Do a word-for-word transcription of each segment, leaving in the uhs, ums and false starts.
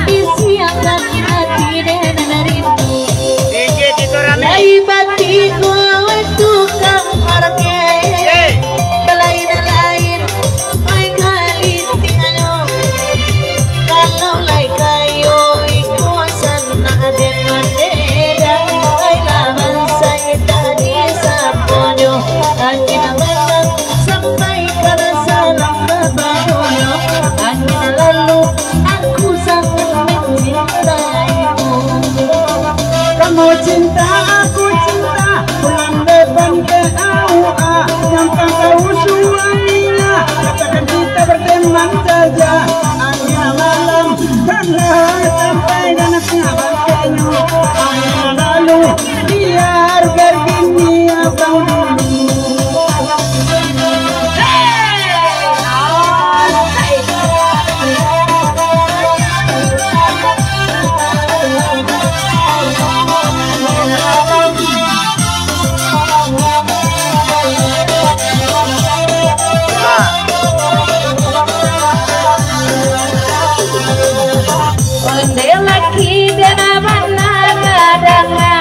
Isiakan hati dek nan rindu. D J Tito Rame. Lai batigo weh tukang parkir. Yeay. Balain-lain, ai kalintinganyo. Kalau lai kayo iko sanak den mandeda, ai laban saita di saponyo. Angin malam sampaikan salam babangunyo. Angin lalu, aku sangat mencintaimu. Kamu cinta, aku cinta, pulang depan ke A U A, nyampang kau suaminya, katakan kita berteman saja. Angin malam, karena sampai dan siapa. Angin lalu, biar begini abang dulu. Onde laki den bana badanga,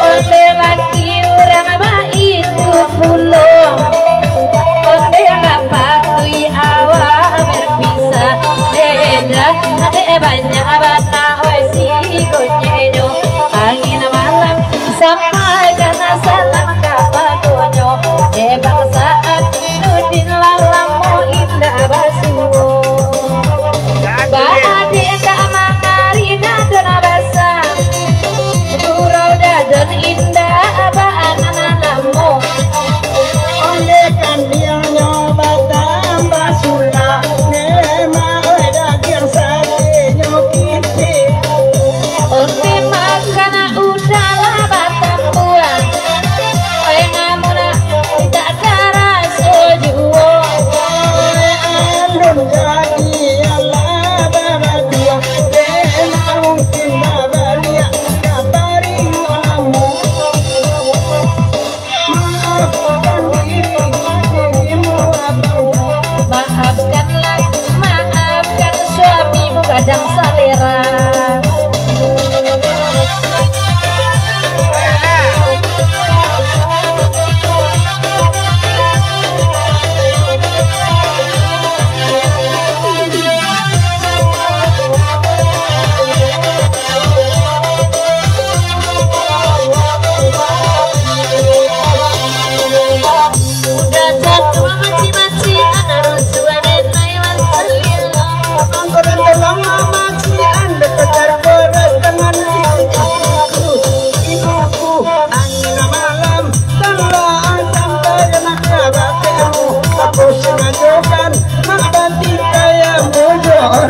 onde laki urang baitu pulo. Onde lah patuik awak berpisah, deda, dek banyak bana oi si gonyeknyo. Angin malam sampaikan salam kapadonyo, dek bangsa Nurdin lah lamo indak basuo. Ba-adek tak mangari nadon basa, gurau dadon indak baanak lamo. Ondeh kandiangnyo batambah sulak, memang oi dagiang satinyo kitik. Ondeh makan Udahlah batambuah, oi namun tak karaso juo. Alun jadi alah babaduo, dek mungkin babaliak ka paringo ambo. Maafkan diri, dirimu abang. Maafkanlah, maafkan suamimu kadang salera. Udah jatuh mati-matian, harus sudah naik masalah. Angkoran dalam mamacian, dikejar beras dengan ibu-ibu. Ibu-ibu, angin malam, tolong sampai nak kabateku. Aku sengajakan, mak banting kaya bujur.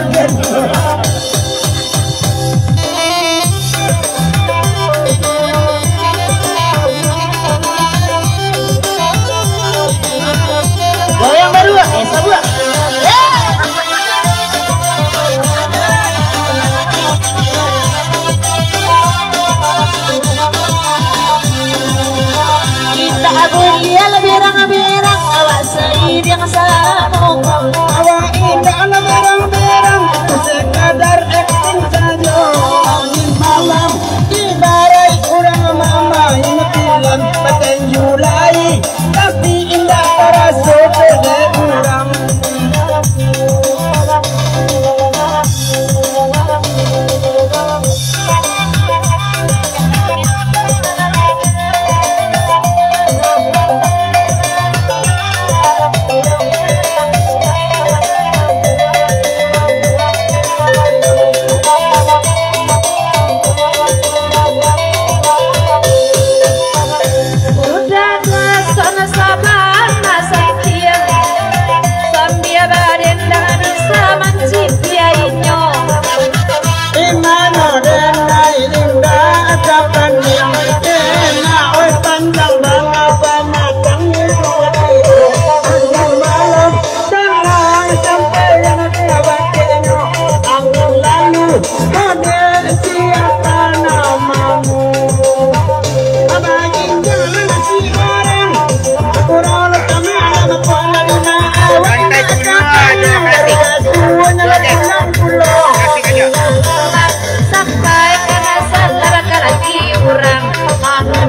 Goyang baru, eh, sabuak. Indak buliah lah berang-berang, awak saidiang samo. Awak indak lah berang-berang, sekadar akting sajo. Angin malam, ibaraik urang mamain film, batinju lai, tapi indak taraso dek urang.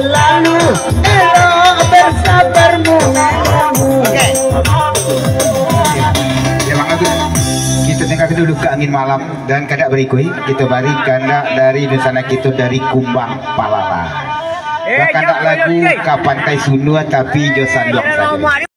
Lalu elok bersabar menunggu. Oke. Terima kasih. Kita dengarkan dulu ke Angin Malam dan kandak berikut kita bari kandak dari Nusana kita dari Kumbang Palala. Kandak lagu Ka Pantai Sunua tapi jo sanduang sajo.